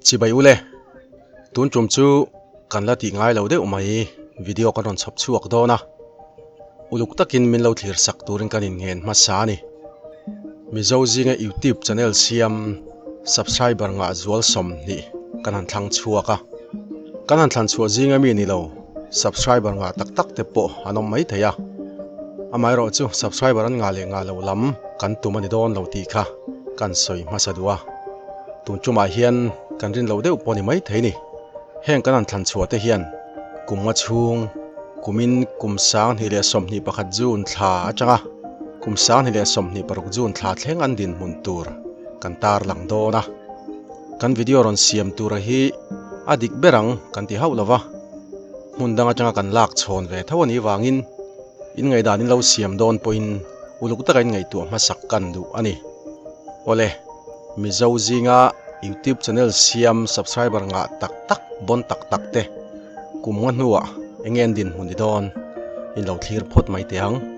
Chibai ule, tun tum chu kan la tih ngai lo deuh mai video kan rawn chhawp chhuak dawn a, uluk takin min lo thlir sak turin kan inngen hmasa a ni. Mizo zinga YouTube channel siam subscriber ngah zual 20 kan han thlang chhuak a, kan han thlan chhuah zinga mi ni lo subscriber ngah tak tak te pawh an awm mai thei a, amaherawh chu subscriber an ngah leh ngah loh lam kan tum a ni dawn lo tih kha kan sawi hmasa duh a. Tun tumah hian kan rin loh deuh pawh ni mai thei ni. Heng kan han thlan chhuah te hian kum nga chhung kumin kum 2021 June thla atanga kum 2026 June thla thleng an dinhmun tur kan tarlang dawn a. Kan video rawn siam tura hi a dik ber ang kan ti hauh lova, hmun dang atanga kan lak chhawn ve tho a nih vangin in ngaihdan in lo siam dawn pawhin uluk taka in ngaihtuah hmasak kan duh a ni. Awle, Mizo zinga YouTube channel siam subscriber ngah tak tak bawn tak tak te kum nga hnuah enge an dinhmun ni dawn in lo thlir phawt mai teh ang.